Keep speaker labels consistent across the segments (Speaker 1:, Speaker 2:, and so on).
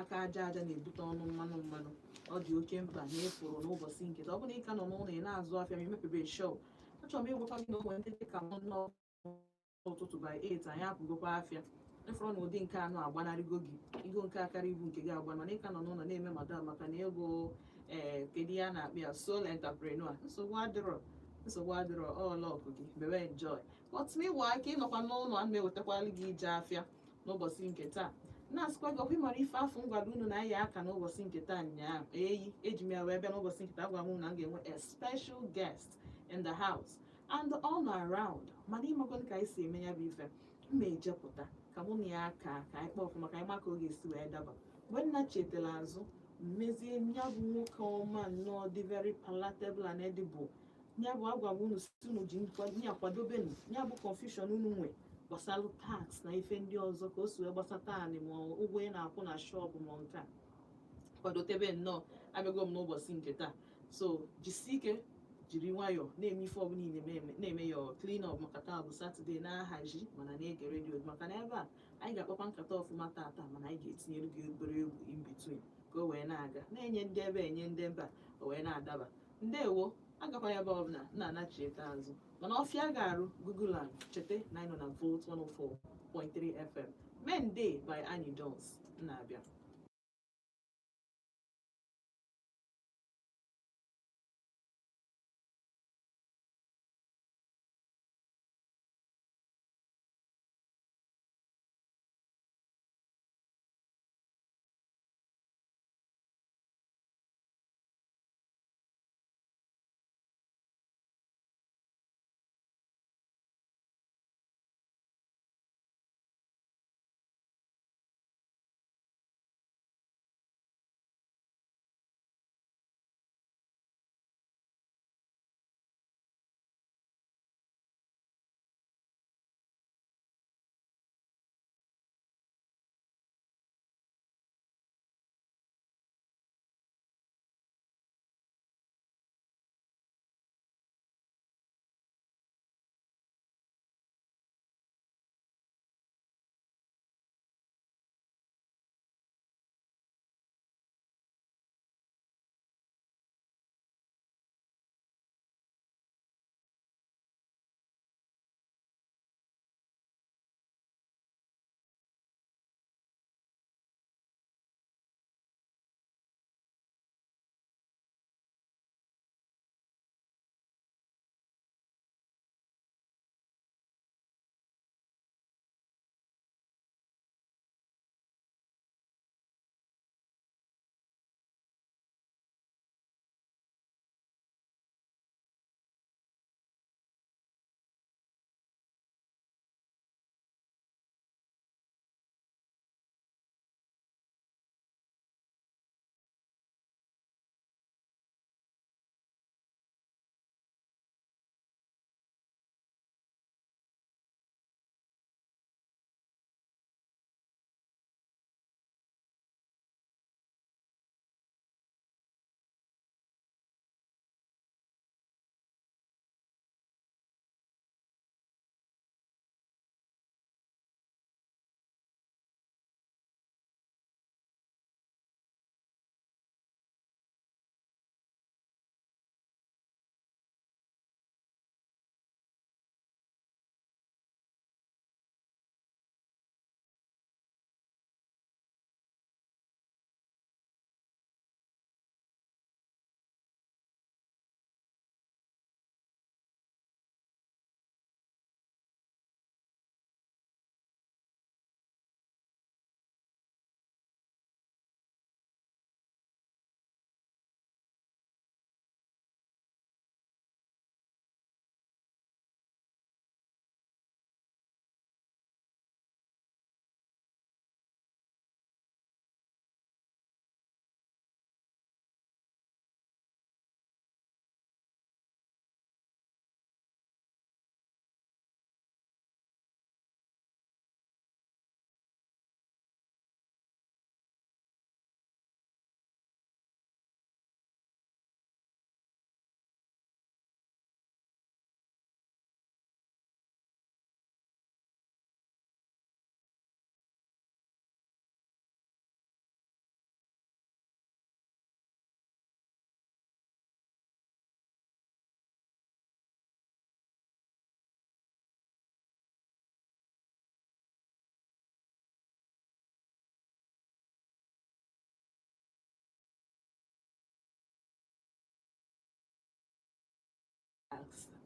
Speaker 1: Aka aja aja na-ebute ọnụ mmanụ mmanụ. Ọ dị oke mkpa na ịfụrụ n'ụbọchị nke taa. Ọ bụrụ na ị ka nọ n'ụlọ, ị na-azụ afịa ma imepebe shop, achọrọ m ịgwakwa gị na o nwere ndị dị ka m nọ ụtụtụ by 8 anyị apụgokwa afịa. Ịfụrụ na ụdị nke anụ agbanarịgo gị igo nke akara ibu nke gị agba, mana ị ka nọ n'ụlọ na-eme madam maka na ego. Ee, kedu ihe a na-akpọ ya? Sole entrepreneur. Nsogbu adịrọ, nsogbu adịrọ. Ọlọkụ gị mewe enjoy, but meanwhile, ka ị nọkwa n'ụlọ, a na-ewetakwala gị ije afịa n'ụbọchị nke taa. Na-asịkwa gị, ọkwa ịmara ife afọ m gwara unu na anyị aka n'ụbọchị nke taa nyaa eyi eji m ya wee bịa n'ụbọchị nke taa. Gwa m na m ga-enwe a special guest in the house and all around, mana ịmago ka anyị si eme ya bụ ife m ejepụta ka mụ na ya aka ka anyị kpọọ ọfụma, ka anyị ma ka ọ ga-esi wee daba. Mgbe nna chetara azụ mmezie ya bụ nwoke ọma nnọọ dị very palatable and edible. Ya bụ agwa m unu si unu ji ya kwadobenu ya bụ confusion unu nwe gbasalụ tax na ife ndị ọzọ ka o si wee gbasata anị ma ụgwọ ị na-akwụ na shop ma nke a kwadotebe nnọọ. Abịago m n'ụbọchị nke taa, so jisie ike, jiri nwayọọ na-eme ife ọbụla ị na-eme, na-eme yo clean up, maka taa bụ Saturday, na-ahazi mana na-ege redio, maka na ebe a anyị ga-akpakwa nkata ọfụma tata, mana anyị ga-etinyere gị obere egwu in between ka o wee na-aga na-enye ndị ebe, enye ndị ebe a, o wee na-adaba. Ndewo, agakwana ebe ọbụla na-anachieta azụ, mana ọfịa ga-arụ Google and cheta na anyị nọ na Volt 104.3 FM. Mende by Annie Jones na-abịa.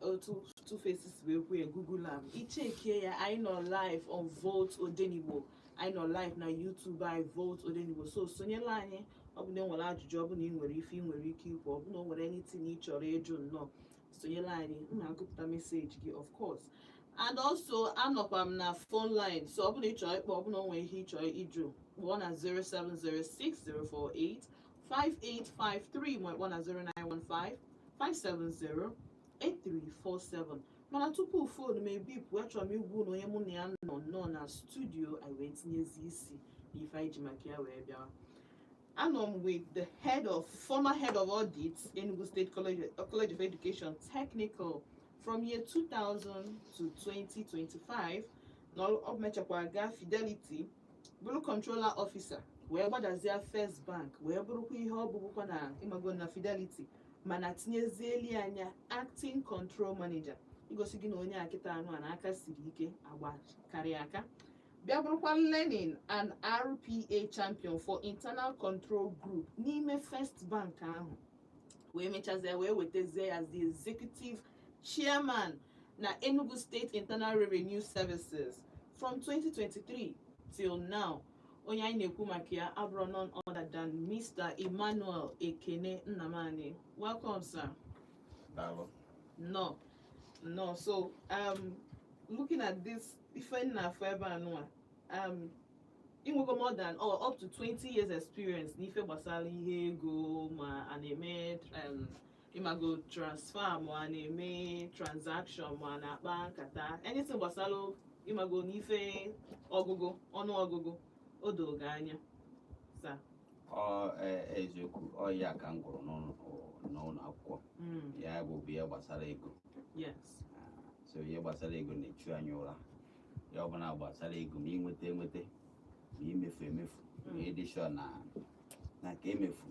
Speaker 1: Otu Two Faces wee kwuo, Google am, ichekie ya. Anyị nọ live on Volt Odenigbo, anyị nọ live na YouTube anyị, Volt Odenigbo. So sonyela anyị. Ọ bụ na e nwere ajụjụ, ọ bụ na ị nwere ife ị nwere ike ikwu, ọ bụ na o nwere anything ị chọrọ ịjụ, nnọọ, sonyela anyị. M na-agụpụta message gị, of course. And also anọkwa m na phone line, so ọ bụ na ị chọrọ ịkpọ, ọ bụ na o nwere ihe ị chọrọ ịjụ, kpọọ na 0706 048 5853, ma ịkpọ na 0915 570 8347. Mana tupu phone m ebipụ, achọrọ m igwu na onye mụ na ya nọ nnọọ na studio anyị wee tinyezi isi n'ife anyị ji maka ya wee bịawa. Anọ m with the head of former head of audit, Enugu State College of Education Technical, from year 2000 to 2025, na ọ mechakwa gaa Fidelity, bụrụ controller officer, wee gbadazie First Bank, wee bụrụkwa ihe ọ bụbụkwa na ịmago na Fidelity, mana tinyezieli anya acting control manager, igosi gị na onye akịta anụ a na aka siri ike, agba karịa aka. Bịa bụrụkwa learning and RPA champion for internal control group n'ime First Bank ahụ, wee mechazie wee wetazie as the executive chairman na Enugu State Internal Revenue Services from 2023 till now. Onye anyị na-ekwu maka ya abụrụ none other than Mr. Emmanuel Ekene Nnamani. Welcome, sir.
Speaker 2: Daalụ.
Speaker 1: No, no. So looking at this, ife nna afọ ebe a nụa, inwego more than or up to 20 years experience n'ife gbasara ihe ego, ma a na-eme ịmago transfer, ma a na-eme transaction, ma a na-akpa nkata, anything gbasara ịmago n'ife ọgụgụ, ọnụ ọgụgụ, o doo gị anya, sir.
Speaker 2: Ọ eziokwu, ọ ya ka m gụrụ n'ụlọ akwụkwọ. Ya bụ ihe gbasara ego. So ihe gbasara ego na-echu anyị ụra. Ya ọbụla gbasara ego, ma ịnweta enweta, ma imefu emefu, ma ịdị sure na nke emefu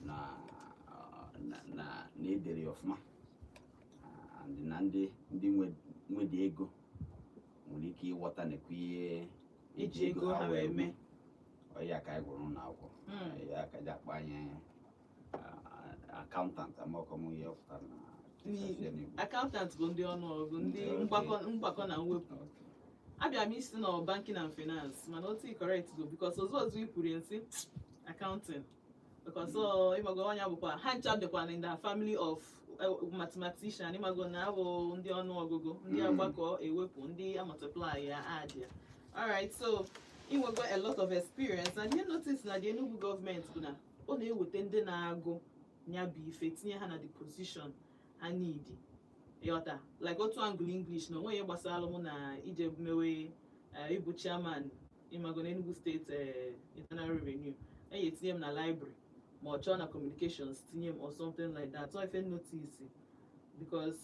Speaker 2: na edere ya ọfụma, and na ndị nwedi ego nwere ike ịghọta nekwa ihe
Speaker 1: eji ego ha wee mee.
Speaker 2: Ọ ya ka anyị gụrụ n'ụlọ akwụkwọ. Ya ka ji akpọ anyị accountant, amakọ m ihe ọ pụtara na n'Igbo.
Speaker 1: Accountant bụ ndị ọnụọgụ, ndị mgbakọ na mwepụ. Abịa m isi na banking and finance, mana otu i correct go, because ọzọ ọzọ i kwuru nsị accounting, because ọ ịmago ọnya bụkwa ha ncha dịkwa in the family of mathematician, ịmago na abụ ndị ọnụọgụgụ, ndị agbakọ ewepụ, ndị a multiply ya, add ya. Alright, so inwego a lot of experience, and ihe notice na the Enugu gọọmenti bụ na ọ na-eweta ndị na-agụ ya bụ ife, tinye ha na the position ha need, ịghọta? Like otu Anglo English na onwe ihe gbasara mụ na ije mewe ịbụ chairman, ịmago na Enugu State Internal Revenue, enyi etinye m na library, ma ọ chọọ na communications tinye m or something like that. So ife notice, because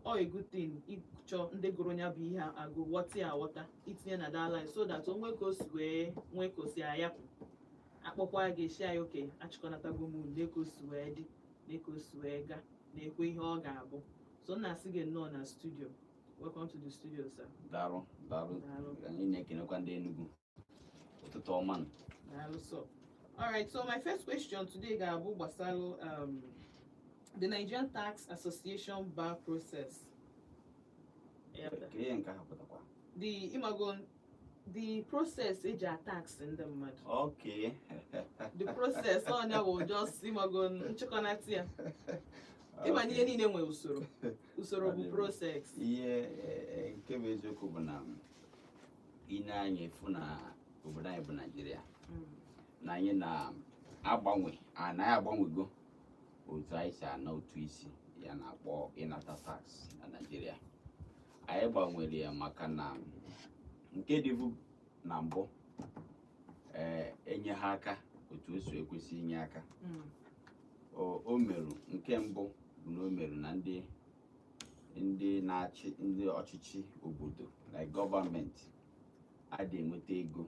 Speaker 1: all a good thing ịchọ ndị gụrụ ya bụ ihe agụ, ghọta ya aghọta, itinye na that line, so that o nwee ka o si wee nwee ka o si ayapụ, akpọkwa gị esi anyị oke achịkọnatago m unu, ka o si wee dị na ka o si wee gaa na-ekwe ihe ọ ga-abụ. So m na-asị gị nnọọ na studio. Welcome to the studio, sir.
Speaker 2: Daalụ, daalụ.
Speaker 1: Daalụ.
Speaker 2: Anyị na-ekenekwa ndị Enugu. Ụtụtụ ọma nụ.
Speaker 1: Daalụ. So alright, so my first question today ga-abụ gbasara the Nigerian Tax Association bar process. Yeah.
Speaker 2: Ka ihe nke ahụ pụtakwa?
Speaker 1: The ịmago the process eji a-tax ndị mmadụ. The process ọnya bụ just ịmago nchịkọnata ya, ịma na ihe niile nwere usoro, usoro bụ process.
Speaker 2: Ihe nke bụ eziokwu bụ na ị na-anya efu na obodo anyị bụ Naijiria, na anyị na-agbanwe, anaghị agbanwego otu anyị si ana ụtụ isi ya na-akpọ ịnata tax na Naijiria. Anyị gbanwere ya maka na nke dịbu na mbụ enye ha aka otu o si ekwesị inye aka. O merụ nke mbụ bụ na o merụ na ndị na-achị, ndị ọchịchị obodo, like gọọmenti, adị enweta ego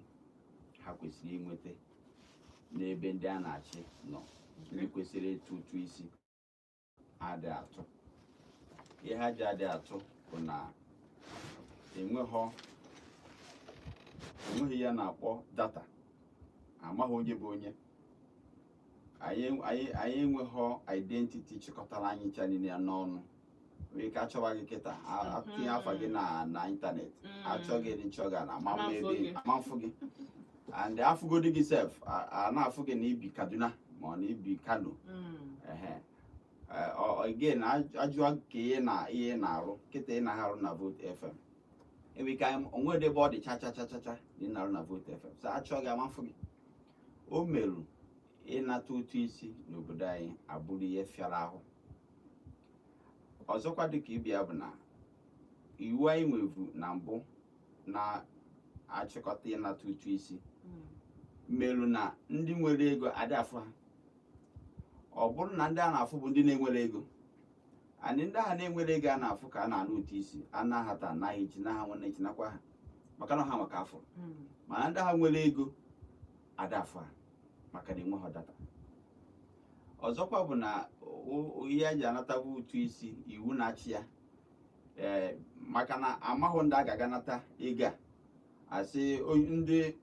Speaker 2: ha kwesịrị inweta n'ebe ndị a na-achị nọ. Ndị kwesịrị ịtụ ụtụ isi adị atụ. Ihe ha ji adị atụ bụ na enweghị ya na-akpọ data, amaghị onye bụ onye. Anyị enweghọ identity chịkọtara anyị ncha niile ya n'ọnụ. Nwere ike achọwa gị kịta, atinye afa gị na internet, achọ gị dị nchọ gị na ama
Speaker 1: Ama
Speaker 2: ebe
Speaker 1: mfụ gị.
Speaker 2: Ama mfụ gị, and afụgodi gị sef, a na-afụ gị na ibi Kaduna ma ọ na ibi Kano. Ehe. Again, ajụọ ka ihe na ihe na-arụ kịta, ị na-arụ na Volt FM, enwere ike onwere ebe ọ dị cha cha cha cha cha na ị na-arụ na Volt FM, so achọ gị, ama mfụ gị. O merụ ịnata ụtụ isi n'obodo anyị abụrụ ihe fịara ahụ. Ọzọkwa, dịka ịbịa bụ na iwu anyị nwevu na mbụ na-achịkọta ịnata ụtụ isi merụ na ndị nwere ego adị afụ ha. Ọ bụrụ na ndị a na-afụ bụ ndị na-enwere ego, and ndị agha na-enwere ego a na-afụ ka a na-anụ ụtụ isi anaghata anaghị echi na ha nwanne echi nakwa ha, maka na ha maka afọ. Mana ndị agha nwere ego ada afụ ha, maka na enweghị data. Ọzọkwa bụ na ihe eji anatabu ụtụ isi, iwu na-achị ya, ee, maka na amahụ ndị a ga-aga nata ego a, asị ndị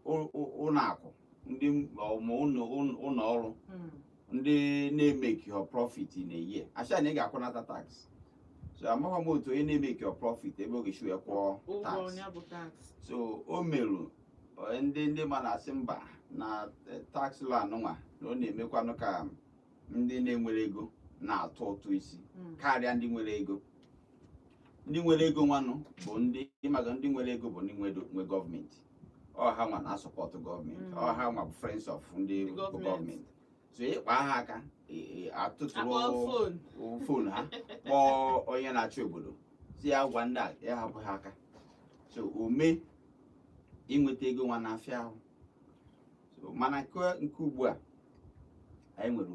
Speaker 2: ụlọ akụ, ndị ma ụlọ ọrụ, ndị na-emeki your profit in a year, asị na ị ga-akwụnata tax. So amaghị m otu onye na-emeki your profit ebe ọ ga-esi wee kwụọ
Speaker 1: ụgwọ
Speaker 2: tax.
Speaker 1: Ya bụ tax.
Speaker 2: So o merụ ndị ma na-asị mba na tax law anụnwa na ọ na-emekwanụ ka ndị na-enwere ego na-atụ ụtụ isi karịa ndị nwere ego. Ndị nwere ego nwanụ bụ ndị ịmaga, ndị nwere ego bụ ndị nwe gọọmenti. Ọ ha nwa na-asọpọtụ gọọmenti. Ọ ha nwa bụ friends of ndị
Speaker 1: ndị
Speaker 2: bụ
Speaker 1: gọọmenti.
Speaker 2: Gọọmenti. So ịkpa ha aka, atụtụrụ
Speaker 1: akpọ phone.
Speaker 2: Phone ha kpọọ onye na-achị obodo, si ya gwa ndị a ya hapụ ha aka. So o mee inweta ego nwa n'afịa ahụ. So mana nke ugbu a anyị nwere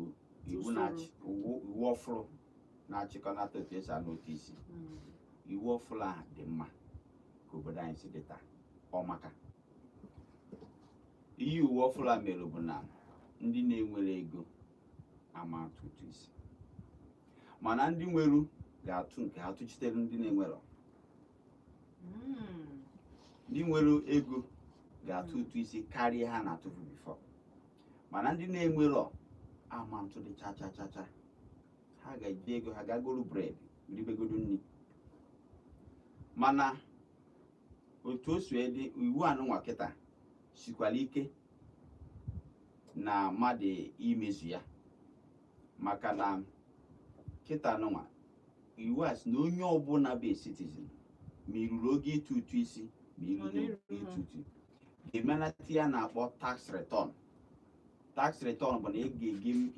Speaker 2: iwu
Speaker 1: usoro.
Speaker 2: Na-achị iwu ọfụrụ na-achịkọnata otu esi anụ ụtụ isi. Iwu ọfụrụ ahụ dị mma ka obodo anyị si dị taa. Ọ maka ihe iwu ọfụrụ a mere bụ na ndị na-enwere ego ama atụ ụtụ isi, mana ndị nwere ga-atụ nke ha tụchitere ndị na-enwero. Ndị nwere ego ga-atụ ụtụ isi karịa ha na-atụfu before, mana ndị na-enwero ama ntụ dị cha cha cha cha. Ha ga-eji ego ha gagoro bread, ribegodo nri. Mana otu o si wee dị, iwu anụnwa kịta sikwara ike na mmadụ imezu ya, maka na kịta anụnwa iwu a sị na onye ọbụla bụ a citizen, ma i ruru oge ịtụ ụtụ isi ma i
Speaker 1: Ọ
Speaker 2: ruru
Speaker 1: na-eru
Speaker 2: oge ịtụ ụtụ, ga-emenata ya na-akpọ tax return. Tax return bụ na ị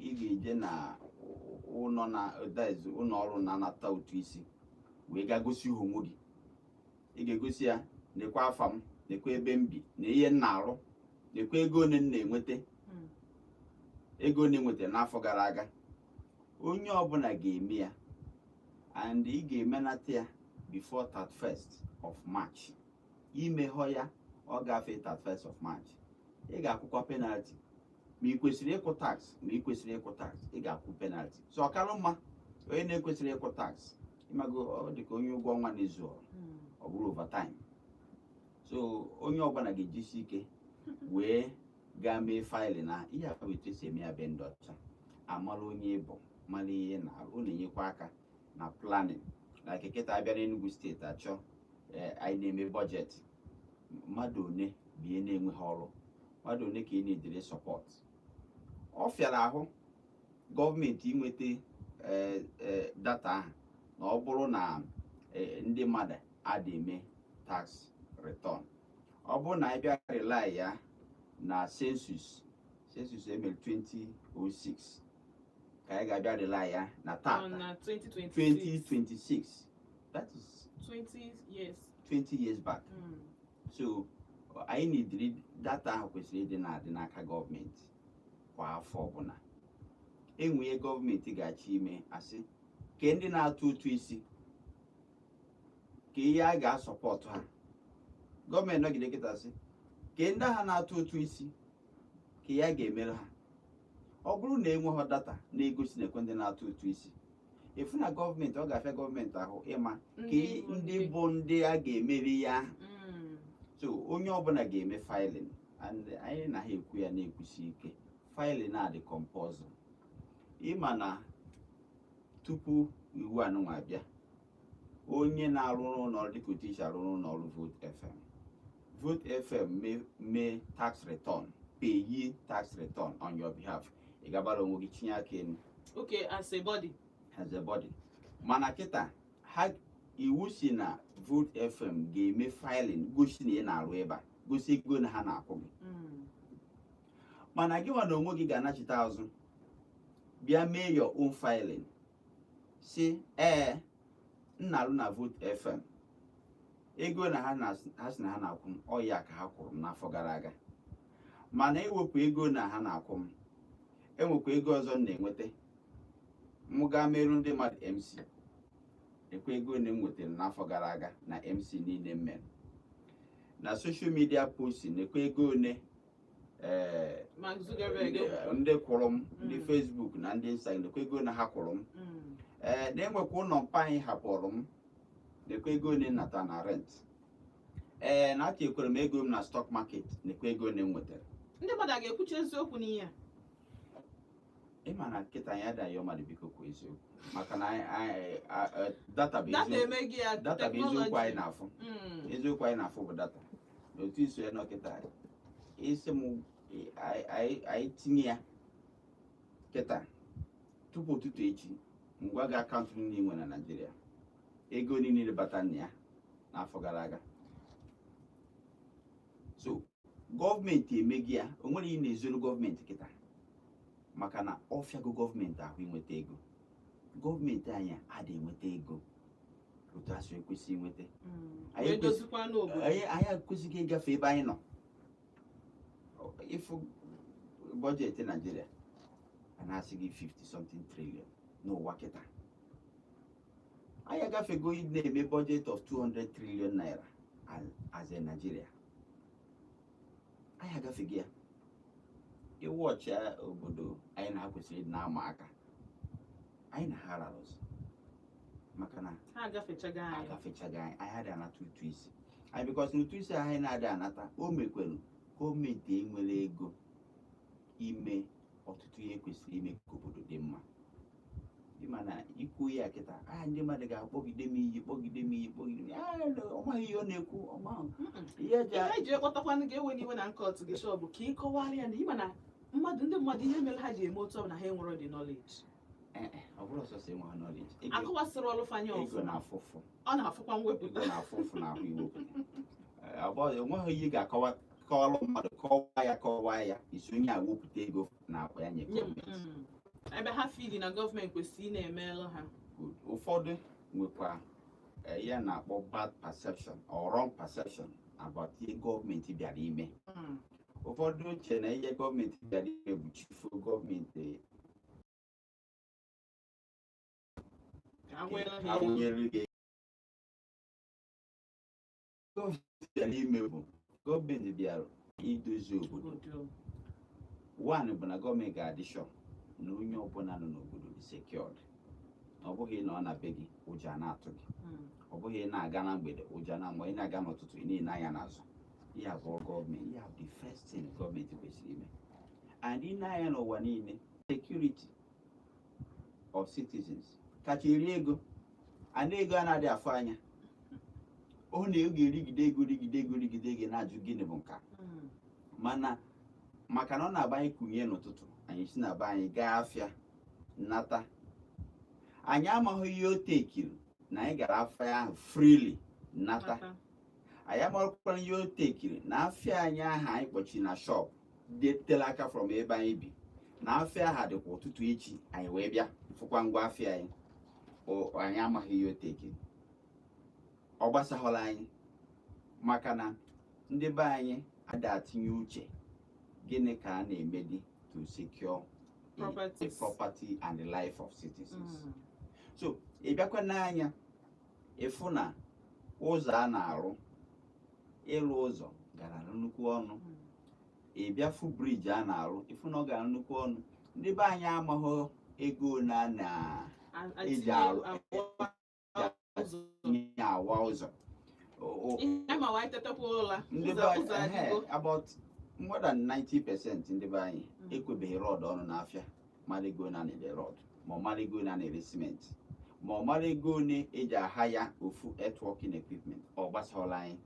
Speaker 2: ga-eje na ụlọ na that is ụlọ ọrụ na-anata ụtụ isi wee gaa gosi ha onwe gị. Ị ga-egosi ya, nekwa afa m, nekwa ebe m bi, na ihe m na-arụ, nekwa ego one m na-enweta, ego one nwetara n'afọ gara aga. Onye ọbụla ga-eme ya, and ị ga-emenata ya before 31st of March. Imeghọ ya, ọ gafee 31st of March, ị ga-akwụkwa penalty. Ma ị kwesịrị ịkwụ tax, ma ị kwesịrị ịkwụ tax, ị ga-akwụ penalty. So ọ karụ mma onye na-ekwesịrị ịkwụ tax, ịmago, ọ dị ka onye ụgwọ ọnwa na-ezu ọrụ, ọ bụrụ overtime. So onye ọbụla ga-ejisi ike wee gaa mee file na ihe a bụ etu esi eme ya be ndị ọcha, amara onye bụ, mara ihe na ọ na-enyekwa aka na planning. Like kịta abịa n'Enugu Steeti, achọ anyị na-eme budget, mmadụ one bụ ihe na-enweghị ọrụ, mmadụ one ka ị na-edere support. Ọ fịara ahụ gọọmenti inweta data ahụ na ọ bụrụ na ndị mmadụ ada eme tax return. Ọ bụrụ na anyị bịa rely ya na census emere 2006, ka anyị ga-abịa rely ya na
Speaker 1: Ọ
Speaker 2: tata
Speaker 1: na 2026.
Speaker 2: 2026, that is
Speaker 1: 20 years.
Speaker 2: 20 years back. So anyị nidiri data ahụ kwesịrị ịdị na-adị n'aka gọọmenti kwa afọ ọbụla. Enwee gọọmenti ga-achọ ime, asị ke ndị na-atụ ụtụ isi, ka ihe a ga-asọpọtụ ha. Gọọmenti nọgide kịta sị ke ndị agha na-atụ ụtụ isi, ka ya ga-emere ha. Ọ bụrụ na enweghị data na-egosi na ekwe ndị na-atụ ụtụ isi, efu na gọọmenti, ọ ga-afịa gọọmenti ahụ ịma ka ndị bụ ndị a ga-emeri ya ahụ. So onye ọbụla ga-eme filing, and anyị na ha ekwu ya na-ekwusi ike, filing a dị compulsory. Ịma na Tupu iwu anụnwa abịa, onye na-arụ n'ụlọ ọrụ, dịka otu isi arụ n'ụlọ ọrụ Volt FM, Volt FM mee tax return, pay tax return on your behalf, ị gabara onwe gị tinye aka elu.
Speaker 1: Okay, as a body.
Speaker 2: As a body. Mana kịta ha, iwu si na Volt FM ga-eme filing gosi na ị na-arụ ebe a, gosi ego na ha na-akwụ gị. Mana gị nwa na onwe gị ga-anachite azụ bịa mee your own filing, si ee, m na-arụ na Volt FM, ego na ha si na ha na-akwụ m, ọ ya ka ha kwụrụ m n'afọ gara aga. Mana ewepụ ego na ha na-akwụ m, enwekwa ego ọzọ m na-enweta. M gaa merụ ndị mmadụ MC, ekwe ego na m nwetara n'afọ gara aga na MC niile m mere, na social media posting, nekwa ego one
Speaker 1: Mark Zuckerberg.
Speaker 2: Ndị kwụrụ m, ndị Facebook na ndị Instagram, nekwa ego na ha kwụrụ m. Na-enwekwa ụlọ mpa anyị hapụrụ m, nekwa ego one nata na rent. Na atinyekwara m ego m na stock market, nekwa ego one m nwetara.
Speaker 1: Ndị mmadụ a ga-ekwuchi eziokwu n'ihe a?
Speaker 2: Ịma na nkịta anyị adaghị mmadụ biko kwuo eziokwu, maka na data bụ
Speaker 1: data
Speaker 2: eziokwu.
Speaker 1: Eme gị ya.
Speaker 2: Data bụ eziokwu anyị na-afụ. Eziokwu anyị na-afụ bụ data. N'otu iso ya nọkịta, isi m anyị tinye ya kịta, tupu ụtụtụ echi, ngwa gị akaụntụ niile ị nwere na Naịjirịa, ego niile bata na ya n'afọ gara aga. So gọọmenti emeghị ya, o nwere ihe na-ezoro gọọmenti kịta, maka na ọ fịago gọọmenti ahụ inweta ego. Gọọmenti anyị adị enweta ego otu a si ekwesị inweta. Anyị
Speaker 1: Wee dozikwa n'obodo.
Speaker 2: Anyị ekwesịghị ịgafe ebe anyị nọ. Ịfụ budget Naijiria, a na-asị gị 50 something trillion n'ụwa kịta. Anyị agafego ị na-eme budget of 200 trillion naira as a Nigeria. Anyị agafego ya. Ịwọchịa obodo anyị na ha kwesịrị ịdị na-ama aka, anyị na ha rarụzi, maka na
Speaker 1: ha agafechago anyị.
Speaker 2: Agafechaghị anyị. Anyị adịghị anata ụtụ isi anyị, because n'ụtụ isi anyị na-adị anata, o mekwere gọọmenti enwere ego ime ọtụtụ ihe kwesịrị ime ka obodo dị mma. Ịma na ikwu ya kịta, ndị mmadụ ga-akpọgide m iyi, kpọgide m iyi, kpọgide m iyi. Ọ maghị ihe ọ na-ekwu, ọ maghị ihe eji
Speaker 1: Ihe eji ekpọtakwanụ ga-ewe n'iwe na nkọt gị shọ bụ ka ị kọwara ya na ịma na ndị mmadụ, ihe mere ha ji eme otu ọ bụ na ha enwero the knowledge.
Speaker 2: Eh, ọ bụrụ sọsọ enwe knowledge. Ego,
Speaker 1: Akọwasịrị ọlụfanya
Speaker 2: ego
Speaker 1: ọfụma.
Speaker 2: Na-afụfụ.
Speaker 1: Ọ na-afụkwa mwepụta.
Speaker 2: Ego na-afụfụ n'ahụ iwepụta. Ọ nweghị ihe ị ga-akọwa kọwalụ mmadụ, kọwaa ya, kọwaa ya, isi onye a wepụta ego na akpa ya nye
Speaker 1: Nye m,
Speaker 2: gọọmenti.
Speaker 1: Ebe ha feel na gọọmenti kwesịrị ị na-emelụ ha.
Speaker 2: Good. Ụfọdụ nwekwa ihe a na-akpọ bad perception or wrong perception about ihe gọọmenti bịara ime. Ụfọdụ uche na ihe gọọmenti bịara ime bụ chifu gọọmenti
Speaker 1: Ka a nwere ha ego.
Speaker 2: Awụnyere gị. Gọọmenti bịara ime bụ gọọmenti bịara idozi obodo.
Speaker 1: Obodo.
Speaker 2: One bụ na gọọmenti ga-adị sure na onye ọbụla nọ n'obodo dị secured. Ọ bụghị na ọ na be gị, ụjọ a na-atụ gị. Ọ bụghị ị na-aga na mgbede, ụjọ na mgbe ị na-aga n'ụtụtụ, ị na-ene anya n'azụ. Ihe abụọ gọọmenti, ihe bụ the first thing gọọmenti kwesịrị ime. And ị na-anya n'ụwa niile, security of citizens kacha eri ego, and ego a na-adị afụ anya. Ọ na ego erigide ego, rigide ego, rigide ego, na-ajụ gịnị bụ nka. Mana maka na ọ na-aba anyị kunye n'ụtụtụ, anyị si na be anyị gaa afịa nata, anyị amaghị ihe o tekiri na anyị gara afịa ahụ freely nata.
Speaker 1: Nata.
Speaker 2: Anyị amaghịkwana ihe o tekiri na afịa anyị ahụ anyị kpọchiri na shop tere aka from ebe anyị bi, na afịa ahụ dịkwa ụtụtụ echi anyị wee bịa fụkwa ngwa afịa anyị. Anyị amaghị ihe o tekiri, ọ gbasaghọla anyị, maka na ndị be anyị ada atinye uche gịnị ka a na-emedi to secure the
Speaker 1: Properties.
Speaker 2: property and the life of citizens. So ị bịakwa n'anya, ịfụ na ụzọ a na-arụ, ịrụ ụzọ gara nnukwu ọnụ. Ị bịa fụ bridge a na-arụ, ịfụ na ọ gara nnukwu ọnụ. Ndị be anyị amaghị ego ole a na eji
Speaker 1: atinye
Speaker 2: arụ
Speaker 1: awa ụzọ.
Speaker 2: Etinye awa ụzọ.
Speaker 1: Ihe ma wa tetakwa ụla
Speaker 2: ndị
Speaker 1: ụzọ
Speaker 2: be
Speaker 1: ụzọ
Speaker 2: anyị
Speaker 1: adịgo.
Speaker 2: About more than 90% ndị be anyị ekwebeghị rod ọnụ n'afịa, mara ego na anịle rod. Ma ọ mara ego ole a na-ere simenti, ma ọ mara ego ole eji aha ya ofu earthworking equipment, ọ gbasara anyị.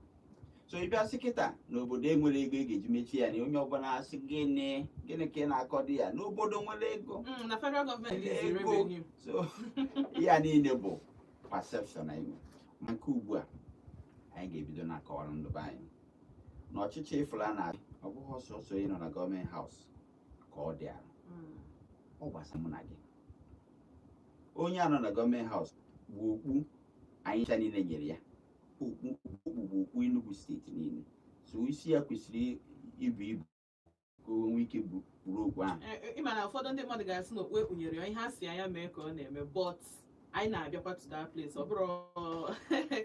Speaker 2: So ị bịa sị kịta n'obodo enwere ego e ga-eji mechie ya, na onye ọbụla asị, "Gịnị, gịnị ka ị na-akọ dị ya n'obodo nwere ego?"
Speaker 1: Na federal gọọmenti is
Speaker 2: Ego.
Speaker 1: revenue.
Speaker 2: So ihe a niile bụ perception anyị nwere. Ma nke ugbu a, anyị ga-ebido na-akọwara ndụ be anyị na ọchịchị ịfụla na ọ bụghị ọsọsọ onye nọ na government house ka ọ dị ala. Ọ gbasara mụ na gị. Onye a nọ na government house bụ okpu anyị ncha niile nyere ya. Okpu okpu bụ okpu Enugu Steeti niile, so isi ya kwesịrị ibu ibu ka o nwee ike buru okpu ahụ.
Speaker 1: Ịma na ụfọdụ ndị mmadụ ga-asị na okpu ekpunyere ya, ihe a sị anya mee ka ọ na-eme, but anyị na-abịakwa to that place. Ọ bụrụ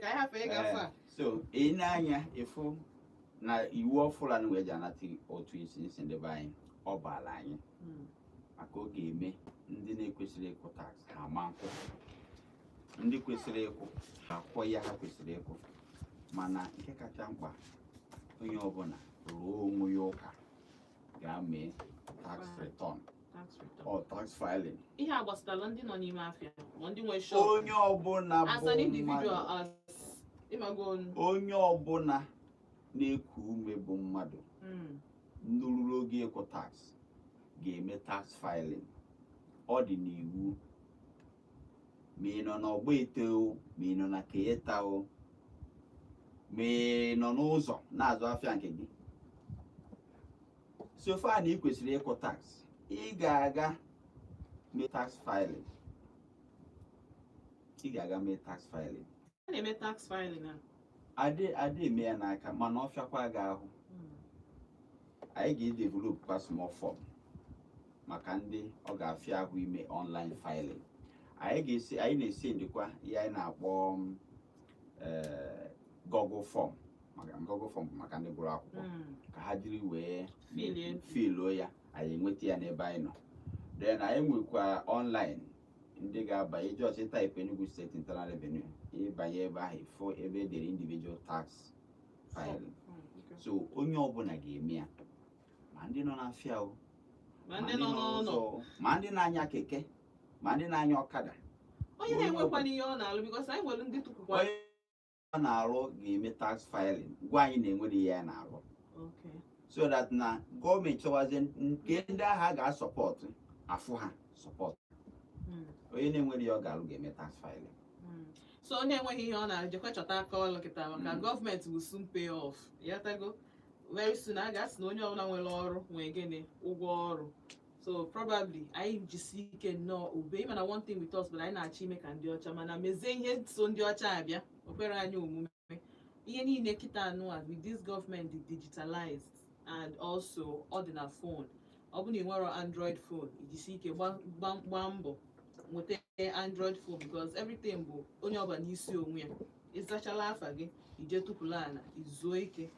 Speaker 1: ka anyị hapụ ịgafe a.
Speaker 2: So ị na-anya ịfụ na iwu ọfụla na wee ji anata ụtụ isi isi ndị be anyị, ọ baala anyị maka ọ ga-eme ndị na-ekwesịrị ịkwụ tax ha ama nkwụ, ndị kwesịrị ịkwụ ha kwụọ ya ha kwesịrị ịkwụ. Mana nke kacha mkpa, onye ọbụla rụọ onwe ya ụka ga-mee tax return
Speaker 1: Tax return.
Speaker 2: or tax filing.
Speaker 1: Ihe a gbasatara ndị nọ n'ime afịa ma ndị nwe shop?
Speaker 2: Onye ọbụla
Speaker 1: As
Speaker 2: bụ
Speaker 1: an individual,
Speaker 2: mmadụ.
Speaker 1: as ịmago.
Speaker 2: Onye ọbụla na-eku ume bụ mmadụ nruru oge ịkwụ tax ga-eme tax filing. Ọ dị n'iwu. Ma ị nọ n'ọgba ete o, ma ị nọ na keyeta o, ma ị nọ n'ụzọ na-azụ afịa nke gị, so far na ị kwesịrị ịkwụ tax, ị ga-aga mee tax filing. Ị ga-aga mee tax filing.
Speaker 1: A na-eme tax filing na
Speaker 2: Adị adị eme ya n'aka, mana ọ fịakwa gị ahụ. Anyị ga-edevelop kwa small form maka ndị ọ ga-afịa ahụ ime online filing. Anyị ga-esi, anyị na-esi ndịkwa ihe anyị na-akpọ Google Form, maka Google Form bụ maka ndị gụrụ akwụkwọ, ka ha jiri wee
Speaker 1: Filie.
Speaker 2: Filuo ya, anyị enweta ya n'ebe anyị nọ. Then anyị nwekwa online ndị ga-abanye, just type Enugu State Internal Revenue, ịbanye ebe ahụ, ịfụ ebe edere individual tax filing. So onye ọbụla ga-eme ya, ma ndị nọ n'afịa o,
Speaker 1: ma ndị nọ n'ụlọ,
Speaker 2: ụzọ, ma ndị na-anya keke, ma ndị na-anya ọkada.
Speaker 1: Onye na-enwekwana ihe ọ na-alụ, because anyị nwere ndị tụpụkwa.
Speaker 2: Onye ọ na-arụ ga-eme tax filing. Gwa anyị na enwere ihe ya na-arụ, so that na gọọmenti chọwazie nke ndị agha ga-asupport, afụ ha support. Onye na-enwere ihe ọ ga-arụ ga-eme tax filing.
Speaker 1: So onye enweghị ihe ọ na-ejekwa chọta aka ọlụ kịta, maka gọọmenti will soon pay off yatago. Very soon a ga-asị na onye ọbụla nwere ọrụ nwee gịnị, ụgwọ ọrụ. So probably anyị jisi ike nnọọ ube. Ịma na one thing with us bụ na anyị na-achọ ime ka ndị ọcha, mana mezie ihe so ndị ọcha abịa o kwere anyị omume. Ihe niile kịta anụ a with this government dị digitalized and also ọ dị na phone. Ọ bụ na ị nwere Android phone, ijisi ike gbaa mbọ nweta Android phone, because everything bụ onye ọbụla n'isi onwe ya. Ịzachala afa gị, ije tupụla ana izuo ike.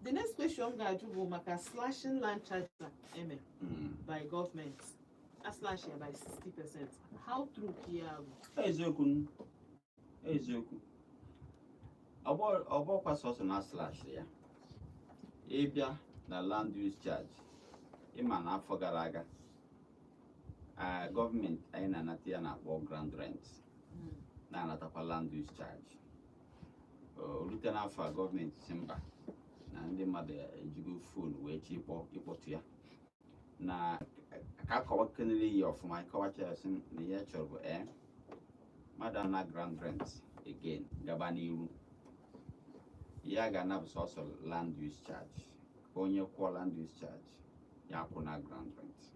Speaker 1: The next question m ga-ajụ bụ maka slashing land charge eme by government. A slash ya by 60%. How true ka ya bụ?
Speaker 2: Eziokwu, eziokwu. Ọgbọkwa sọsọ na slash ya. Ịbịa na land use charge, ịma na afọ gara aga gọọmenti anyị na-anata ya na-akpọ ground rent, na-anatakwa land use charge. O rute n'afọ a, gọọmenti si mba, na ndị mmadụ ejigo phone wee chi ịkpọtụ ya na ka akọwakenere ya ọfụma. Ịkọwacha ya, sị na ihe chọrọ bụ mmadụ ana ground rent again gaba n'iru. Ihe a ga-ana bụ sọsọ land use charge. Onye kwụọ land use charge, ya akwụ na ground rent.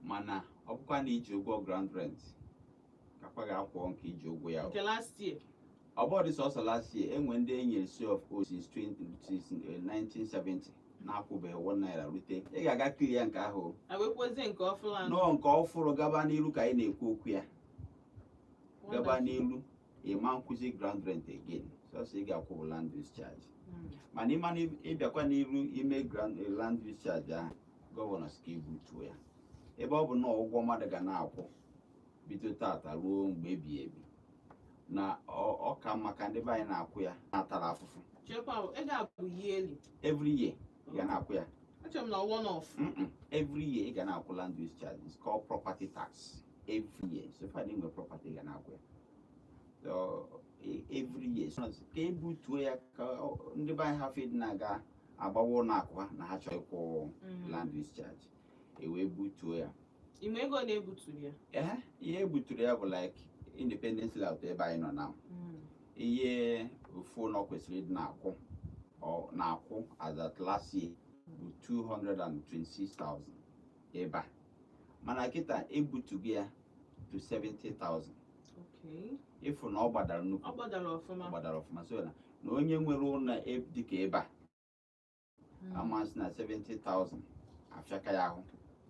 Speaker 2: Mana ọ bụkwa na iji ụgwọ ground rent, kakwa ga-akwụọ nke iji ụgwọ ya o.
Speaker 1: Nke last year?
Speaker 2: Ọ bụrụ sọsọ last year, enwe ndị e nyere C of O since 20, since 1970 na-akwụbeghị ₦1 rute. Ị ga-aga clear nke ahụ o.
Speaker 1: A wekwozie nke ọfụla anụ.
Speaker 2: Nọọ nke ọfụrụ gaba n'iru ka anyị na-ekwu okwu ya. Gaba n'iru, ịma nkwụzi ground rent again. Sọsọ ị ga-akwụ bụ land use charge. Mana ịma na ịbịakwa n'iru ime ground land use charge ahụ, gọvanọ si ka ibutuo ya, ebe ọ bụ na ụgwọ mmadụ ga na-akwụ bido tata ruo mgbe ebighị ebi, na ọ ka mma ka ndị be anyị na-akwụ ya na-atara afụfụ.
Speaker 1: Chekwa o, ego a bụ yearly?
Speaker 2: Every year ị ga na-akwụ ya.
Speaker 1: Achọrọ m na one off.
Speaker 2: Every year ị ga na-akwụ land use charge. It's called property tax. Every year, so far ị nwere property, ị ga na-akwụ ya. So every year, so ka ebutuo ya ka ndị be anyị hafụ ịdị na-aga agbawa ụlọ akụ ha na ha chọrọ ịkwụ land use charge, e wee butuo ya.
Speaker 1: Ime ego na-ebuturu ya?
Speaker 2: Ehe, ihe ebuturu ya bụ like Independence Layout ebe anyị nọ now, ihe ofu ụlọ kwesịrị ịdị na-akwụ, ọ na-akwụ as at last year, bụ 226,000 ebe a, mana kịta ebutugo ya to 70,000. Ịfụ na ọ gbadara nnukwu.
Speaker 1: Ọ gbadara ọfụma.
Speaker 2: Ọ gbadara ọfụma. So na onye nwere ụlọ dịka ebe a amasị na 70,000 afịaka ya ahụ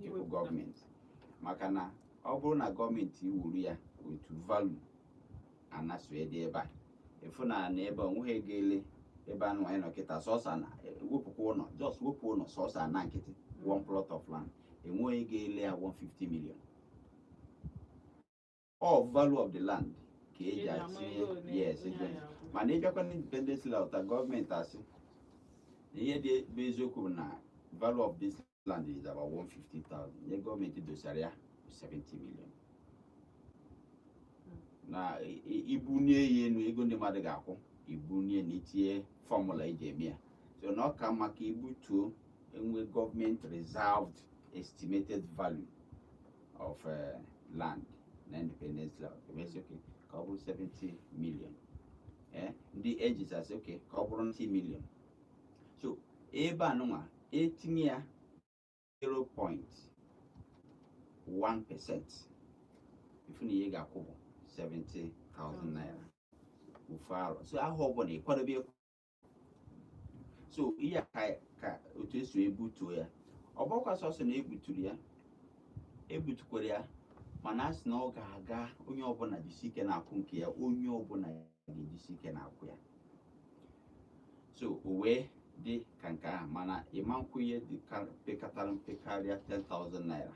Speaker 2: ịkwụ
Speaker 1: Iwepụta.
Speaker 2: gọọmenti, maka na ọ bụrụ na gọọmenti iwuru ya otu value anasụ dị ebe a, ịfụ na ebe a onweghị ego ele ebe anụ anyị nọ kịta, sọsọ na wepụkwa ụlọ, just wepụ ụlọ, sọsọ ana nkịtị, one plot of land, enweghị ego ele ya 150 million. All value of the land ka eji
Speaker 1: Eji ama
Speaker 2: atinye.
Speaker 1: ego ole
Speaker 2: Yes,
Speaker 1: onye
Speaker 2: ego.
Speaker 1: ahịa akwụ.
Speaker 2: Mana ịbịakwa na Independence Layout, gọọmenti asị na ihe dị bụ eziokwu bụ na value of this land is about 150,000, nye gọọmenti dosara ya bụ 70 million, na ibunie ya enu, ego ndị mmadụ ga-akwụ ibunie na itinye formula eji eme ya. So na ọ ka mma ka ibutuo, enwe gọọmenti reserved estimated value of land na Independence Layout, emesi okay, ka ọ bụrụ 70 million. Ndị ejis asị okay, ka ọ bụrụ 90 million. So ebe a nụnwa etinye ya 0.1%, ifu na ihe ga-akwụ bụ 70,000 naira ofu arọ. So ahụ ọbụla ịkwadobe ịkwụ. So ihe a ka otu esi ebutuo ya. Ọ bụrụkwa sọsọ na ebuturu ya, ebutukwara ya, mana a sị na ọ ga-aga onye ọbụla jisi ike na-akwụ nke ya, onye ọbụla ga-ejisi ike na-akwụ ya. So o wee dị ka nke ahụ, mana ịma nkwụ ihe dị ka pekatara mpe karịa 10,000 naira.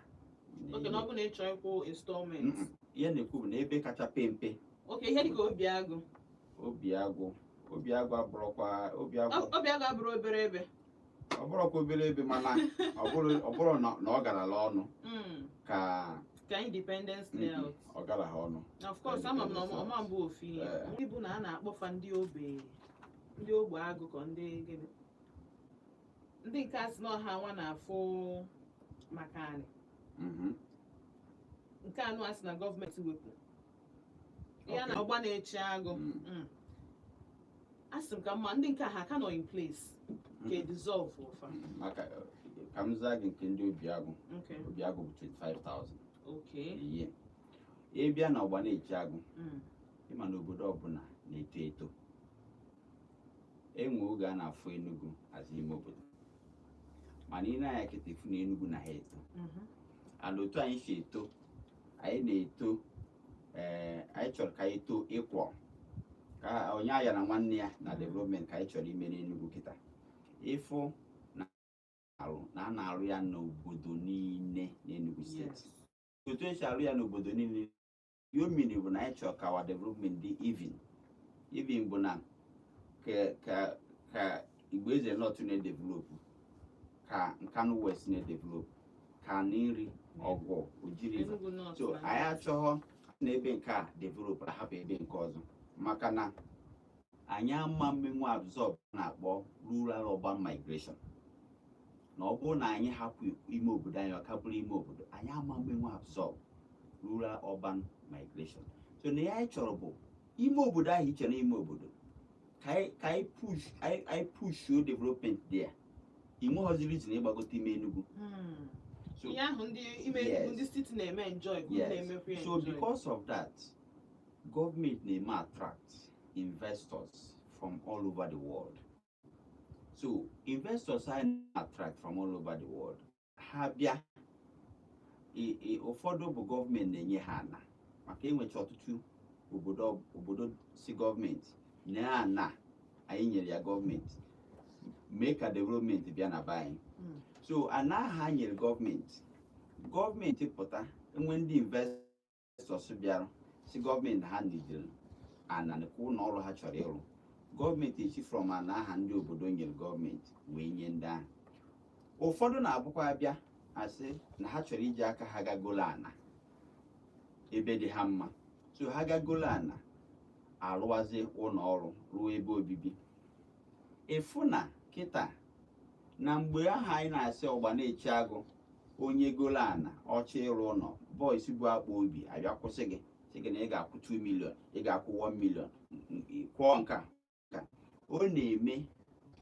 Speaker 1: Oke na ọ bụ na ị chọọ ịkwụ installment?
Speaker 2: Mm-mm. Ihe na-ekwu bụ na ebe kacha pe mpe.
Speaker 1: Oke, ihe dịka Obi Agụ.
Speaker 2: Obi Agụ, Obi Agụ abụrụkwa Obi Agụ.
Speaker 1: Obi Agụ abụrụ obere ebe.
Speaker 2: Ọ bụrụkwa obere ebe, mana ọ bụrụ na ọ garala ọnụ ka
Speaker 1: Ka Independence Layout.
Speaker 2: Ọ gara ha ọnụ.
Speaker 1: Of course, ama m na ọma mbụ ofu ihe. Ndị bụ na a na-akpọfa ndị obe, ndị ogbe agụ, ka ndị gịnị, ndị nke a sị na ọha nwa na-afụ maka anị. Nke anụ a sị na gọọmenti wepụ ya na ọgba na-eche agụ. A sị m ka mma ndị nke a ha ka nọ in place, ka e dissolve ụfa?
Speaker 2: Maka ka m zaa gị nke ndị Obi Agụ. Obi Agụ bụ 25,000 a year. Ị bịa na ọgba na-eche agụ, ịma na obodo ọbụla na-eto eto, enwe oge a na-afụ Enugu azụ ime obodo, mana ị na-anya kịta, ifu na Enugu na ha eto. And otu anyị si eto, anyị na-eto, ee, anyị chọrọ ka anyị too ịkwọ ka onye aya na nwanne ya na development ka anyị chọrọ ime n'Enugu kịta. Ịfụ na arụ na a na-arụ ya n'obodo niile n'Enugu Steeti. Otu esi arụ ya n'obodo niile, ihe o mere bụ na anyị chọrọ ka our development dị even. Even bụ na ka Igbo Eze North na-edevelop, ka Nkanu West na-edevelop, ka Nri Ọgwụ Oji River.
Speaker 1: Enugu North
Speaker 2: So
Speaker 1: na
Speaker 2: anyị achọghọ na ebe nke a develop ahapụ ebe nke ọzọ, maka na anyị ama mmenwu absorb na-akpọ rural urban migration, na ọ bụrụ na anyị hapụ ime obodo anyị, ọ ka bụrụ ime obodo, anyị ama mmenwu absorb rural urban migration. So na ihe anyị chọrọ bụ ime obodo ahụ iche na ime obodo ka anyị push, anyị pushuo development there. Ị nweghọzi reason ịgbagote ime Enugu. So
Speaker 1: ihe ahụ ndị ime ndị city na-eme enjoy ka unu na-emekwa ya
Speaker 2: So
Speaker 1: enjoy.
Speaker 2: Because of that, government na-eme attract investors from all over the world. So investors anyị attract from all over the world, ha bịa, ụfọdụ bụ gọọmenti na-enye ha ana, maka enwecha ọtụtụ obodo si gọọmenti nye ana, anyị nyere ya gọọmenti mee ka development bịa na be anyị. So ana ha nyere gọọmenti, gọọmenti pụta, enwe ndị investors bịara si gọọmenti ha nidere ana ka ụlọ ọrụ ha chọrọ ịrụ, gọọmenti esi from ana aha ndị obodo nyere gọọmenti wee nye ndị ahụ. Ụfọdụ na-abụkwa abịa Asị na ha chọrọ iji aka ha gagolo ana ebe dị ha mma, so ha gagolo ana, arụwazi ụlọ ọrụ, ruo ebe obibi. Ịfụ na kịta na mgbe ahụ anyị na-asị ọgba na-echi agụ, onye golo ana ọchọ ịrụ ụlọ, boys bụ akpa obi abịa kwụsị gị, sị gị na ị ga-akwụ 2 million, ị ga-akwụ 1 million, kwụọ nka nka. Ọ na-eme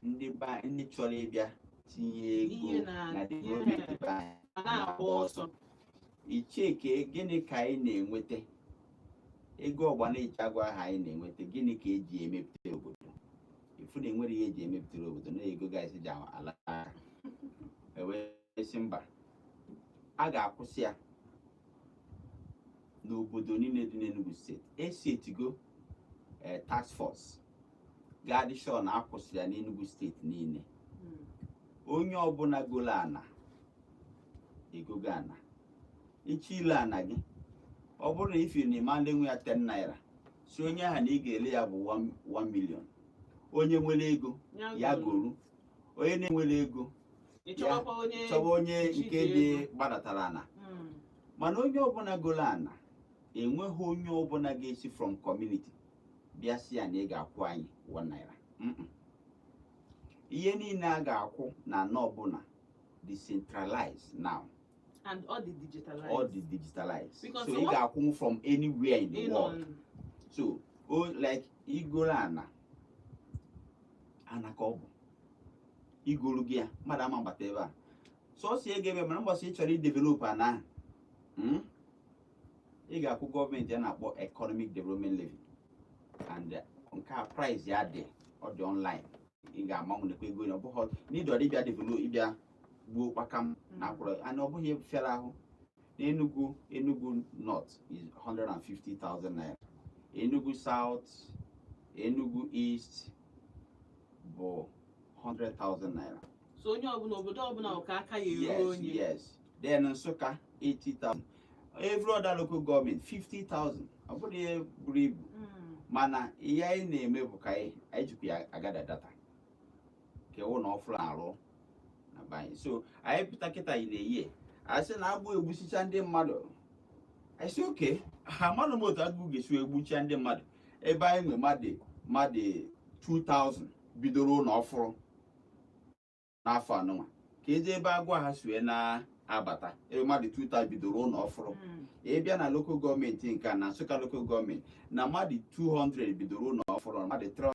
Speaker 2: ndị ba ndị chọrọ ịbịa tinye ego
Speaker 1: ihe na
Speaker 2: na development be anyị
Speaker 1: a na-agba ọsọ.
Speaker 2: Icheke, gịnị ka anyị na-enweta? Ego ọgba na-eji agụ ahụ anyị na-enweta, gịnị ka eji emepụta obodo? Ifu na enwere ihe eji emepụtara obodo na ego guys ji ala aka. Ewee sị mba, a ga-akwụsị ya n'obodo niile dị n'Enugu Steeti. Esetigo task force ga-adị sure na akwụsịrị ya n'Enugu Steeti niile. Onye ọbụla golo ana, egogo ana, ịchọ ile ana gị, ọ bụrụ na ifiri na ịma ndị nwe ya 10 naira, si onye ahụ na ị ga-ele ya bụ 1 million. Onye nwere ego ya goru, onye na-enwere ego
Speaker 1: ị chọwakwa onye
Speaker 2: chọba onye
Speaker 1: ji
Speaker 2: nke
Speaker 1: dị
Speaker 2: dị
Speaker 1: ego.
Speaker 2: Gbadatara ana. Mana onye ọbụla golo ana, enweghị onye ọbụla ga-esi from community bịa si ya na ị ga-akwụ anyị 1 naira. Ihe niile a ga-akwụ na ana ọbụla decentralized now.
Speaker 1: And all the digitalized.
Speaker 2: All the digitalized.
Speaker 1: Because
Speaker 2: so ị ga-akwụ from anywhere in the
Speaker 1: ịnọ
Speaker 2: world. So o like igoro ana, ana ka ọ bụ igoro gị ya, mmadụ ama gbata ebe a sọsọ ego ebe. Mana mbọsị ị chọrọ idevelop ana ahụ, ị ga-akwụ gọọmenti a na-akpọ economic development levy, and nke a price ya dị, ọ dị online. Ị ga-amanwụ ego ya. Ọ bụghị n'ịdị ọdị ịbịa develop, ịbịa gbuo kpakam na akwụrụ ana. Ọ bụghị fịara ahụ. N'Enugu, Enugu North is 150,000 naira, Enugu South, Enugu East bụ 100,000 naira.
Speaker 1: So onye ọbụla, obodo ọbụla, ka aka ya eru onye.
Speaker 2: Yes. Then Nsukka, 80,000. Every other local government, 50,000. Ọ bụrụ ihe buru ibu, mana ihe anyị na-eme bụ ka anyị jikwa ya agada data ka ụlọ ọfụrụ arụ na be anyị. So anyị pụta kịta, ị na-eyi asị na agbụ egbusicha ndị mmadụ. Anyị sị oke ha amadụ m otu agụụ ga-esi wee gbuchia ndị mmadụ ebe anyị nwe mmadụ 2000 bidoro ụlọ ọfụrụ n'afọ anụnwa, ka ezi ebe agụụ ha si wee na-abata ebe mmadụ 2000 bidoro ụlọ ọfụrụ. Ị bịa na local government nke a, na Nsụka local government, na mmadụ 200 bidoro ụlọ ọfụrụ, mmadụ